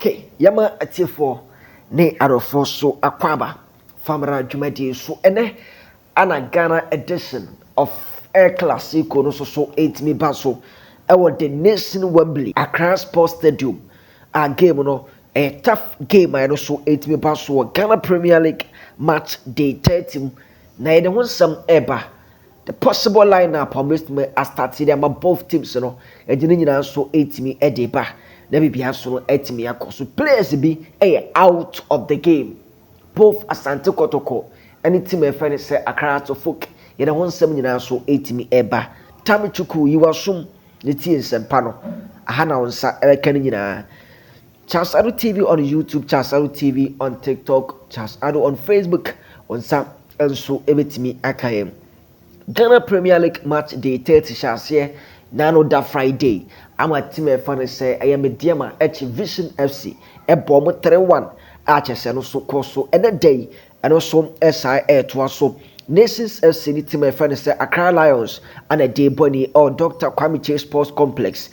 Okay, yɛma atiefoɔ ne adɔfoɔ so akwaaba famra dwumadie so. Ɛnɛ ana Ghana edition of El Clasico no nso so ɛtumi ba so ɛwɔ the Nation Wembley, Accra Sports Stadium, a game no ɛyɛ tough game a ɛno nso ɛtumi ba so wɔ Ghana Premier League match day 30 mu. Na yɛde ho nsɛm ɛreba, the possible lineup a wɔbɛtumi astart de ama both teams no, ɛde ne nyinaa nso ɛtumi ɛde ba na biribiara nso no ɛtumi akɔ so. Players bi ɛyɛ out of the game, both Asante Kɔtɔkɔ ɛne team a ɛfɛ no sɛ Accra Hearts of Oak. Yɛde ho nsɛm nyinaa nso ɛtumi ɛba. Tami Chukwu yiwasum ne tie nsɛmpa no aha na wɔn nsa ɛbɛka no nyinaa. Charles Ado TV on YouTube, Charles Ado TV on TikTok, Charles Ado on Facebook, wɔn nsa nso ɛbɛtumi aka yɛn. Ghana Premier League match day 30 hyɛ aseɛ nano da Friday ama team a ɛfa no sɛ ɛyɛ Medeama ɛkyi Vision FC ɛbɔ ɔmo 3-1 a kyerɛ sɛ no so kɔ so. Ɛnɛ da yi ɛno nso ɛsan ɛɛtoa so. Nations FC ne team a ɛfa no sɛ Accra Lions ana ɛde bɔ ni ɔ Dr Kwame Kyei Sports Complex.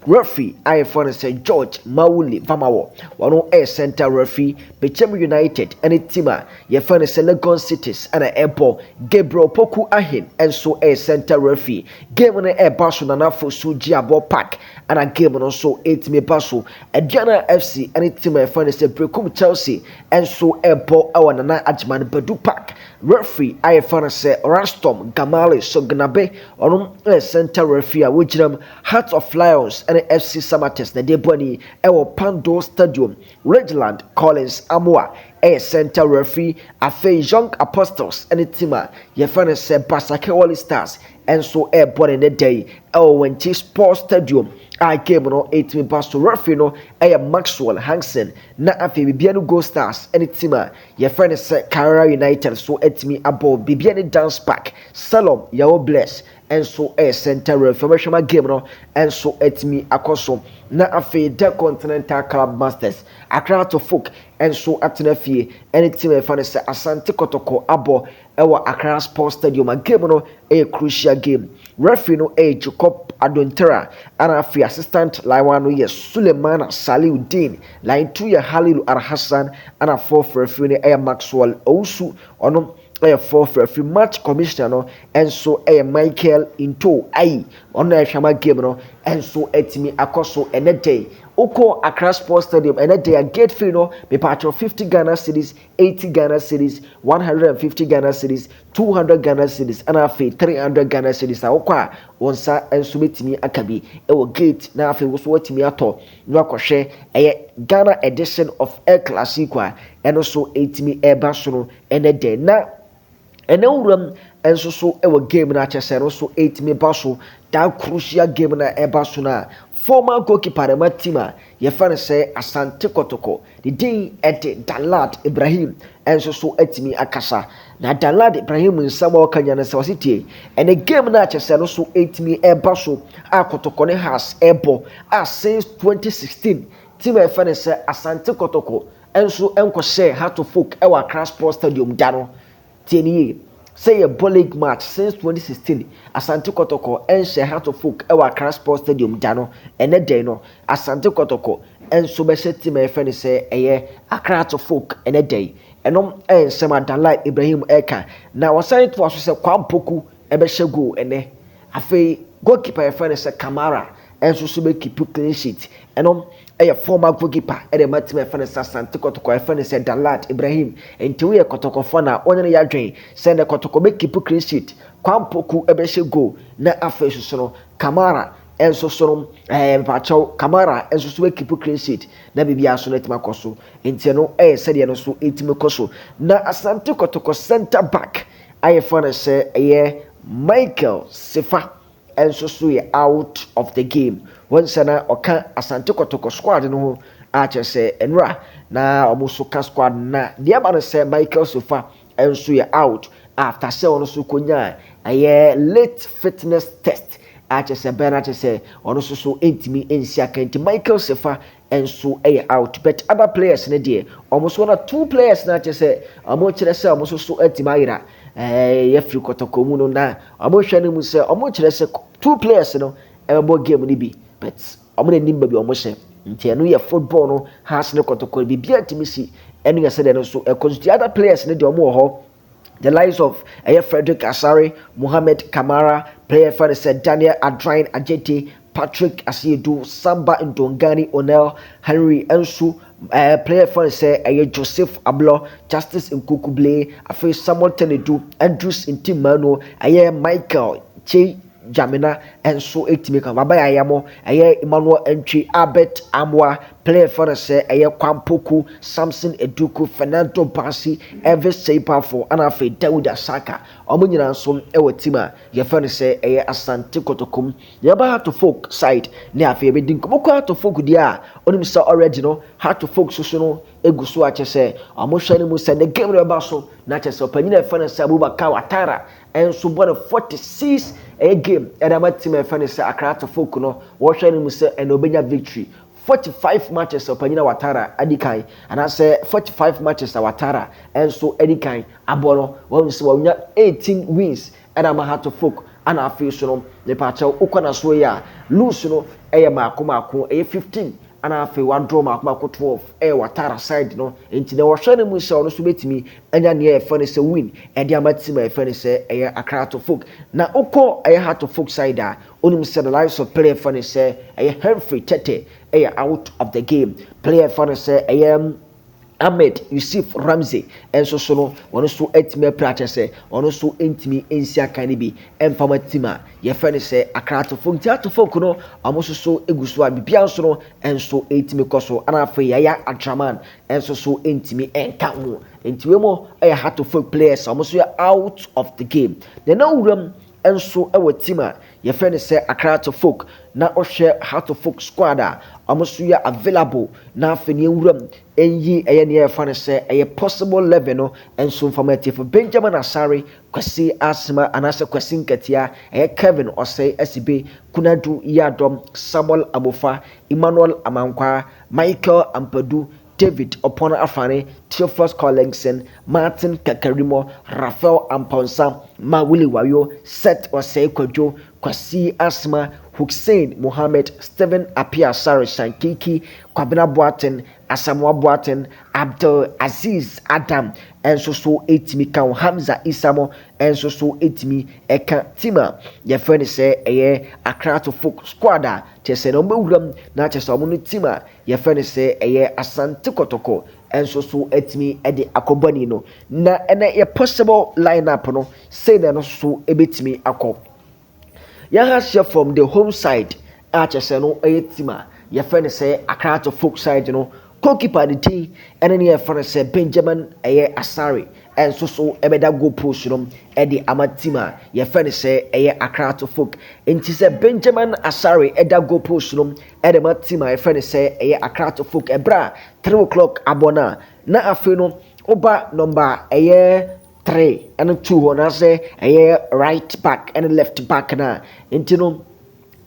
Referee a yɛfrɛ no sɛ George Mawuli Vamawo, wɔn ɛyɛ center referee. Bechem United ɛne team a yɛfrɛ no sɛ Legon Cities ɛna ɛbɔ. Gabriel Poku Ahen nso ɛyɛ center referee. Game no ɛreba so Nana Fosu Gyeabour Park ɛna game no nso ɛtumi ba so. Aduana FC ɛne team a yɛfrɛ no sɛ Berekum Chelsea nso ɛrebɔ ɛwɔ Nana Agyeman Badu Park. Referee a yɛfrɛ no sɛ Rastom Gamali Sognabe, ɔno ɛyɛ center referee a wɔgyina mu. Heart of Lions ɛne FC Samartex na ɛde bɔ ani ɛwɔ Kpando Stadium. Reginald Collins Amoa ɛyɛ center referee. Afei Young Apostles ɛne team a yɛfrɛ no sɛ Basake Holy Stars ɛnso ɛrebɔ ne ne da yi ɛwɔ Wenchi Sports Stadium a game no ɛtumi ba so. Referee no ɛyɛ Maxwell Hansen. Na afei Bibiani Gold Stars ɛne team a yɛfrɛ no sɛ Karela United so ɛtumi abɔ Bibiani Dance Park. Salom Yawo Bless ɛnso ɛyɛ center referee. Ɔbɛhwɛ game no ɛnso ɛtumi akɔ so. Na afei the Continental Club Masters, Accra Hearts of Oak ɛnso atena fie ɛne team a yɛfrɛ no sɛ Asante Kɔtɔkɔ abɔ ɛwɔ Accra Sports Stadium a game no ɛyɛ crucial game. Referee no ɛyɛ Jacob Adontera, ɛna afei assistant line one no yɛ Sulemana Saliu Dean, line two yɛ Halilu Alhassan, ɛna fourth referee no ɛyɛ Maxwell Owusu, ɔno ɛyɛ fourth referee. Match commissioner no ɛnso ɛyɛ Michael Into ayi, ɔno na ɛhwɛ ama game no ɛnso ɛtumi akɔ so. Ɛnɛ day wokɔ Accra Sports Stadium ɛnɛ day a, gate fee no mepatwɛ 50 Ghana cedis, 80 Ghana cedis, 150 Ghana cedis, 200 Ghana cedis, ɛna afei 300 Ghana cedis. A wokɔ a, wɔn nsa nso bɛtumi aka bi ɛwɔ gate na afei woso watumi atɔ na wakɔhwɛ ɛyɛ Ghana edition of El Clasico a ɛno nso ɛtumi ɛreba so no ɛnɛ day. Na ɛnɛ wuram nso so ɛwɔ game no akyɛ sɛ ɛno nso ɛtumi ba so, that crucial game no a ɛba so no a, former goalkeeper de ma team a yɛfrɛ no sɛ Asante Kɔtɔkɔ ne din ɛde Dalad Ibrahim nso so atumi akasa. Na Dalad Ibrahim nsɛm a ɔka nya no sɛ ɔsi tie ɛne game no akyɛ sɛ no so ɛtumi ɛba so a Kɔtɔkɔ ne Hearts ɛbɔ a, since 2016 team a yɛfrɛ no sɛ Asante Kɔtɔkɔ nso nkɔhyɛ Hearts of Oak ɛwɔ Accra Sports Stadium da no. Tie ne yie sɛ yɛ bɔ league match since 2016, Asante Kɔtɔkɔ ɛnhyɛ Hearts of Oak ɛwɔ Accra Sports Stadium da no, ɛnɛ dɛn no Asante Kɔtɔkɔ ɛnso bɛhyɛ team a yɛfrɛ no sɛ ɛyɛ Accra Hearts of Oak ɛnɛ dɛn. Ɛnom ɛyɛ nsɛm a Dalad Ibrahim ɛka. Na wɔsan to aso sɛ Kwampoku ɛbɛhyɛ goal ɛnɛ. Afei goalkeeper yɛfrɛ no sɛ Kamara ɛnso so bɛkeep clean sheet. Ɛnom ɛyɛ former goalkeeper ɛde ma team ɛfɛ no sɛ Asante Kɔtɔkɔ, ɛfɛ no sɛ Dalad Ibrahim. Nti woyɛ Kɔtɔkɔfoɔ na wɔne no yɛ adwen sɛ ne Kɔtɔkɔ bɛkeep clean sheet, Kwampoku ɛbɛhyɛ goal, na afei soso no Kamara ɛnso so no mpakyɛw Kamara ɛnso so bɛkeep clean sheet na biribiara so no atumi akɔ so. Nti no ɛyɛ sɛdeɛ no so ɛtumi kɔ so. Na Asante Kɔtɔkɔ center back ayɛfɔ no sɛ ɛyɛ Michael Sefa ɛnso so yɛ out of the game. Wɔn nsa na ɔka Asante Kɔtɔkɔ squad no ho a kyerɛ sɛ nwura na wɔn nso ka squad. Na deɛ aba no sɛ Michael Sefa nso yɛ out after sɛ ɔno nso konya ɛyɛ late fitness test a kyerɛ sɛ bɛn na kyerɛ sɛ ɔno nso so ntumi nsi aka. Nti Michael Sefa nso yɛ out, but other players no deɛ, wɔn nso na two players na kyerɛ sɛ wɔn kyerɛ sɛ wɔn nso so atumi ayera yɛfiri Kɔtɔkɔ mu no, na wɔn hwɛ no mu sɛ wɔn kyerɛ sɛ two players no ɛbɛbɔ game no bi, but wɔn n'anim baabi wɔn hyɛ. Nti ɛno yɛ football no. Hearts ne Kɔtɔkɔ, biribiara ntumi si. Ɛno yɛ sɛdeɛ no nso ɛkɔ so. The other players ne deɛ, ɔmo wɔ hɔ, the likes of ɛyɛ Frederick Asare, Mohammed Kamara, player fɛ no sɛ Daniel Adrain Ajete, Patrick Asiedu, Samba Ndongani, Onel Henry nso, player fɛ no sɛ ɛyɛ Joseph Ablo, Justice Nkukuble, afei Samuel Tenedu, Andrews Ntimano, ɛyɛ Michael Che Jamina nso etumi ka baba yayamo, ɛyɛ Emmanuel Ntwi, Albert Amoa, player fɛ no sɛ ɛyɛ Kwampoku, Samson Eduku, Fernando Basi, Elvis Seipafo, ɛna afei Dawud Asaka. Wɔn nyinaa nso wɔ team a yɛfrɛ no sɛ ɛyɛ Asante Kɔtɔkɔm. Yɛba Hearts of Oak side ne afei yɛbɛdi nkɔmɔ kɔ Hearts of Oak deɛ a, onim sɛ already no Hearts of Oak soso no egu so akyɛ sɛ wɔn hwɛ no mu sɛ ne game no bɛba so na kyɛ sɛ ɔpanyin a yɛfrɛ no sɛ Abubakar Watara nso bɔ no 46 ɛyɛ game ɛde ama team a yɛfrɛ no sɛ Accra Hearts of Oak no. Wɔhwɛ no mu sɛ ɛna ɔbɛnya victory. 45 matches a ɔpanyin a Watara adi kan, anaasɛ 45 matches a Watara nso adi kan abɔ no, wɔn sɛ wɔnya 18 wins ɛna ama Hearts of Oak. Ana afei so no, nipakyɛw, okɔ na so yi a, lose no ɛyɛ maako maako, ɛyɛ 15, ana afei wadraw maako maako 12 ɛyɛ Watara side no. Nti na wɔhwɛ no mu sɛ ɔno nso bɛtumi anya nea yɛfɛ no sɛ win ɛde ama team a yɛfɛ no sɛ ɛyɛ Accra Hearts of Oak. Na okɔ ɛyɛ Hearts of Oak side a, onim sɛ the likes of player fɛ no sɛ ɛyɛ Henry Tete ɛyɛ out of the game. Player fɛ no sɛ ɛyɛ Ahmed Yusuf Ramsey nso so no, wɔn nso atumi apira, akyɛ sɛ ɔno nso ntumi nsi akan no bi mfama team a yɛfrɛ no sɛ Accra Hearts of Oak. Nti Hearts of Oak no, wɔn nso so egu so a biribiara nso no nso etumi kɔ so. Ɛna afei Yaya Adraman nso so ntumi nka ho. Nti wɔn mu yɛ Hearts of Oak players a wɔn nso yɛ out of the game. Na ɛna wuram nso wɔ team a yɛfrɛ no sɛ Accra Hearts of Oak, na ɔhwɛ Hearts of Oak squad a wɔn nso yɛ available, na afei ne nwuram nyi ɛyɛ nea yɛfa no sɛ ɛyɛ possible 11 no nso mfama atiefo: Benjamin Asare, Kwasi Asema anaasɛ Kwasi Nkatia, ɛyɛ Kevin Ɔsɛe Asibe, Kunadu Yadom, Samuel Amofa, Emmanuel Amankwa, Michael Ampadu, David Ɔpɔn Afane, Theophilus Collinson, Martin Kakarimo, Raphael Amponsa, Mawuli Wayo, Seth Ɔsɛe Kwadwo, Kwasi Asma, Hussein Mohammed, Stephen Appiah Asare Shankiki, Kwabena Boateng, Asamoah Boateng, Abdul Aziz Adam nso so etumi ka ho, Hamza Isamo nso so etumi ɛka team a yɛfrɛ no sɛ ɛyɛ Accra Hearts of Oak squad a kyerɛ sɛ na wɔn bɛwura mu, na kyerɛ sɛ wɔn no team a yɛfrɛ no sɛ ɛyɛ Asante Kɔtɔkɔ nso so atumi de akɔbɔ ni no. Na ɛnɛ yɛ possible line up no, sei na ɛno nso ebɛtumi akɔ. Yɛn ha hyɛ from the home side a kyerɛ sɛ no ɛyɛ team a yɛfrɛ no sɛ Accra Hearts of Oak side no, goalkeeper ne din ɛne ne yɛfrɛ no sɛ Benjamin ɛyɛ Asare ɛnso so ɛbɛda goal post no ɛde ama team a yɛfrɛ no sɛ ɛyɛ Accra Hearts of Oak. Nti sɛ Benjamin Asare ɛda goal post no ɛde ma team a yɛfrɛ no sɛ ɛyɛ Accra Hearts of Oak ɛberɛ a 3 o'clock abɔ no a, na afei no ɔba number ɛyɛ 3 ɛne 2 hɔ, na sɛ ɛyɛ right back ɛne left back na nti no,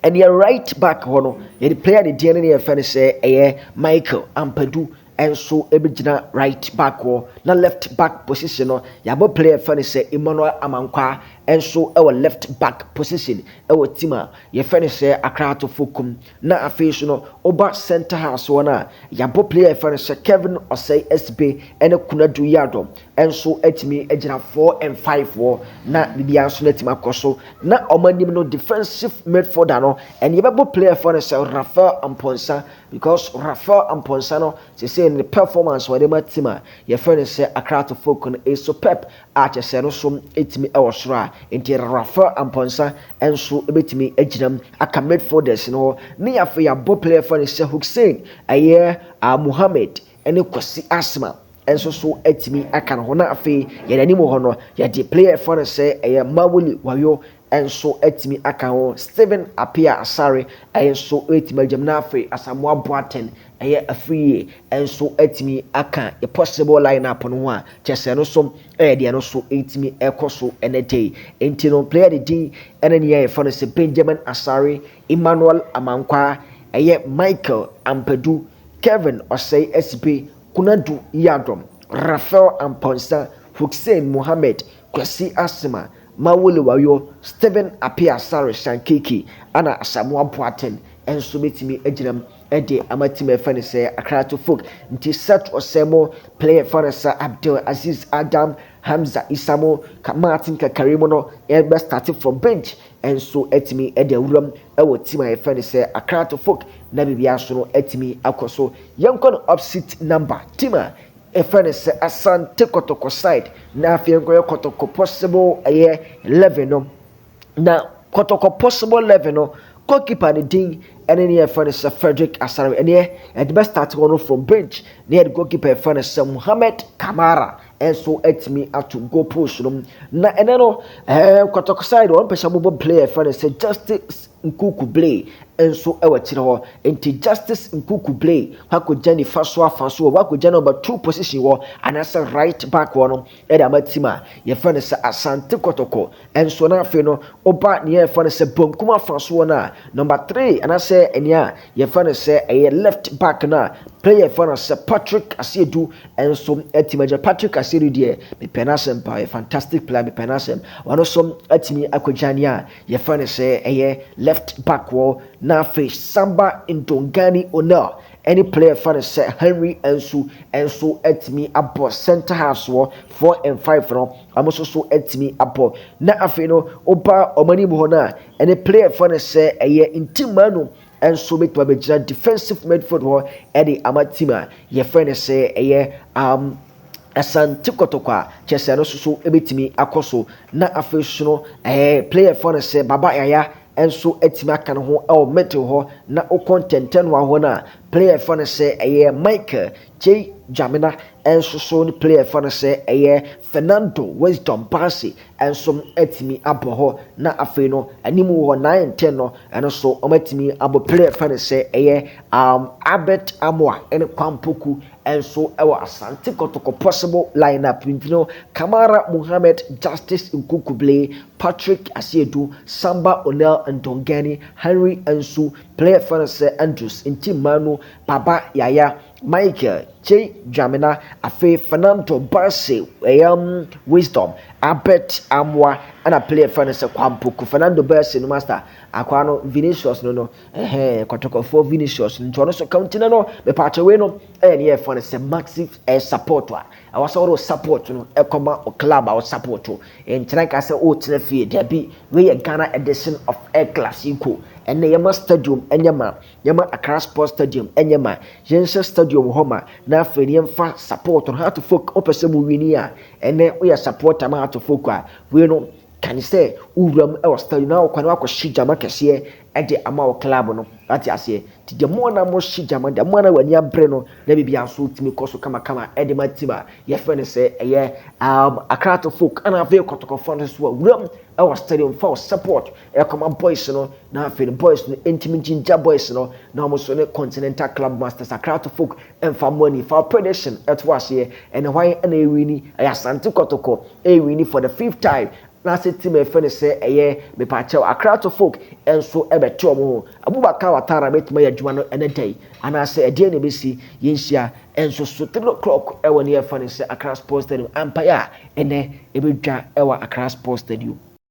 ɛneɛ right back hɔ no, yɛde player ne deɛ no ne yɛfrɛ no sɛ ɛyɛ Michael Ampadu nso bɛgyina right back hɔ, na left back position no, yɛabɔ player fɛ no sɛ Emmanuel Amankwa nso wɔ left back position wɔ team a yɛfrɛ no sɛ Accra Hearts of Oak. Na afei so no, ɔba center half hɔ no a, yɛabɔ player fɛ no sɛ Kevin Ɔsɛe Sb ne Kunadu Yadom nso atumi gyina 4 and 5 hɔ, na biribiara nso no atumi akɔ so. Na wɔn anim no, defensive midfielder no, ɛne yɛbɛbɔ player fɛ no sɛ Raphael Amponsa, because Raphael Amponsa no sese ne performance wɔde ma team a yɛfrɛ no sɛ Accra Hearts of Oak no is superb, a kyerɛ sɛ no so etumi ɛwɔ soro a, nti Raphael Amponsa nso ebetumi agyina mu aka midfielders no hɔ. Ne afei yɛabɔ player fɛ no sɛ Hussein ɛyɛ Muhammed ɛne Kwasi Asma nso so atumi aka ne ho. Na afei yɛn anim hɔ no, yɛde player fɛ no sɛ ɛyɛ Mawuli Wayo nso atumi aka ho, Stephen Appiah Asare nso atumi agyam, na afei Asamoah Boateng ɛyɛ afiri nso atumi aka a possible line up no ho a kyerɛ sɛ no so ɛyɛ deɛ no so atumi ɛkɔ so ɛnɛ day. Nti no, player de din ɛne nea yɛfrɛ no sɛ Benjamin Asare, Emmanuel Amankwa, ɛyɛ Michael Ampadu, Kevin Ɔsɛe Asibe, Kunadu Yadom, Raphael Amponsa, Hussein Mohammed, Kwasi Asema, Mawole Wayo, Stephen Appiah Asare Shankeke, ana Asamoah Boateng nso bɛtumi agyina mu. De ama team a yɛfrɛ no sɛ Accra to Folk. Nti Seth Osei mo, player yɛfrɛ no sɛ Abdul Aziz Adam, Hamza Issa mo, Martin Kakari mu no ɛbɛ start from bench nso atumi de awuram wɔ team a yɛfrɛ no sɛ Accra to Folk na biribiara so no atumi akɔ so. Yɛnkɔ no opposite number, team a yɛfrɛ no sɛ Asante Kɔtɔkɔ side, na afei yɛnkɔyɛ Kɔtɔkɔ possible ɛyɛ 11 no. Na Kɔtɔkɔ possible 11 no, goalkeeper ne din ɛne ne yɛfrɛ no sɛ Frederick Asare. Ɛneɛ yɛde bɛ start hɔ no from bench na yɛde goalkeeper yɛfrɛ no sɛ Mohammed Kamara ɛnso atumi ato goal post no. Na ɛnɛ no Kɔtɔkɔ side, wɔn pɛ sɛ wɔbɔ player yɛfrɛ no sɛ Justice Nkuku Blay nso ɛwɔ akyire hɔ. Nti Justice Nkuku Blay wakɔgya nifa so afa so wɔ, wakɔgya number two position wɔ anaasɛ right back wɔ no ɛde ama team a yɛfrɛ no sɛ Asante Kɔtɔkɔ nso. Na afei no ɔba nea yɛfrɛ no sɛ bonkum afa so wɔ no a, number three anaasɛ ɛnea yɛfrɛ no sɛ ɛyɛ left back no a, player yɛfrɛ no sɛ Patrick Asiedu nso atumi agya. Patrick Asiedu deɛ, mepɛ n'asɛm paa, yɛ fantastic player, mepɛ n'asɛm. Ɔno nso atumi akɔgya nea yɛfrɛ no sɛ ɛyɛ left back wɔ. Na afei Samba Ndongani Onel ɛne player fa no sɛ Henry nso atumi abɔ center half wɔ. Four and five no, wɔn nso so atumi abɔ. Na afei no ɔba wɔn anim hɔ no a, ɛne player fa no sɛ ɛyɛ Ntimanu nso bɛtumi abɛgyina defensive midfield hɔ ɛde ama team a yɛfrɛ no sɛ ɛyɛ Asante Kɔtɔkɔ a kyerɛ sɛ ɛno nso so bɛtumi akɔ so. Na afei so no player fa no sɛ Baba Yaya nso atumi aka ne ho wɔ middle hɔ. Na wokɔ ntɛntɛn hɔ no a, player fa no sɛ ɛyɛ Michael J Jamina nso so ne player fa no sɛ ɛyɛ Fernando Wisdom Baase nso atumi abɔ hɔ. Na afei no anim wɔ 9, 10 no, ɛno nso wɔn atumi abɔ player fa no sɛ ɛyɛ Albert Amoa ɛne Kwampoku nso ɛwɔ Asante Kɔtɔkɔ possible lineup. Nti no Kamara Muhammed, Justice Nkukubele, Patrick Asiedu, Samba Onel Ndongani, Henry nso, player fa no sɛ Andrews Ntimanu, Baba Yaya, Michael J Dwamena, afei Fernando Baase, ɛyɛ Wisdom Albert Amoa, ɛna player fa no sɛ Kwampoku. Fernando Baase no, master akwa no, Vinicius no ɛhɛn Kɔtɔkɔfoɔ Vinicius. Nti ɔno nso kawuntina no mepaakyɛwei no ɛyɛ ne yɛfa no sɛ massive support a ɛwɔ sɛ wɔde support no ɛkɔma o club a wɔ support o. Nkyɛn ka sɛ ɔretena fie dabi. Wei yɛ Ghana edition of El Clasico. Ɛnna yɛma stadium ɛnyɛ ma, yɛma Accra Sports Stadium ɛnyɛ ma, yɛnhyɛ stadium hɔ ma. Na afei yɛmfa support no. Hearts of Oak, wopɛ sɛ mo win a, ɛnɛ woyɛ supporter ma Hearts of Oak a, wei no kan sɛ wowura mu ɛwɔ stadium na wɔkɔ na wakɔhye gyama kɛseɛ ɛde ama wɔ club no. Ate aseɛ? Nti deɛ mo na mo hye gyama, deɛ mo na w'ani abere no, na biribi nso tumi kɔ so kamakama ɛde ma team a yɛfrɛ no sɛ ɛyɛ Accra to Folk. Ɛna afei Kɔtɔkɔfoɔ no nso a wura mu ɛwɔ stadium fa wɔ support ɛkɔma boys no. Na afei no boys no ntumi ngyingya boys no na wɔn nso ne Continental Club Masters Accra to Folk ɛmfa mo ani fa prediction ɛto aseɛ. Ɛna hwan ɛna ɛwin? Ɛyɛ Asante Kɔtɔkɔ ɛwin for the fifth time na ase team a yɛfrɛ no sɛ ɛyɛ mepaakyɛw Accra to Folk nso ɛbɛte wɔn ho. Abubakar Watara bɛtumi ayɛ adwuma no ɛnɛ da yi anaasɛ ɛdeɛ na ɛbɛsi? Yɛnhyia nso so 3 o'clock ɛwɔ ne yɛfa no sɛ Accra Sports Stadium. Ampaeɛ a ɛnɛ ɛbɛdwa ɛwɔ Accra Sports Stadium.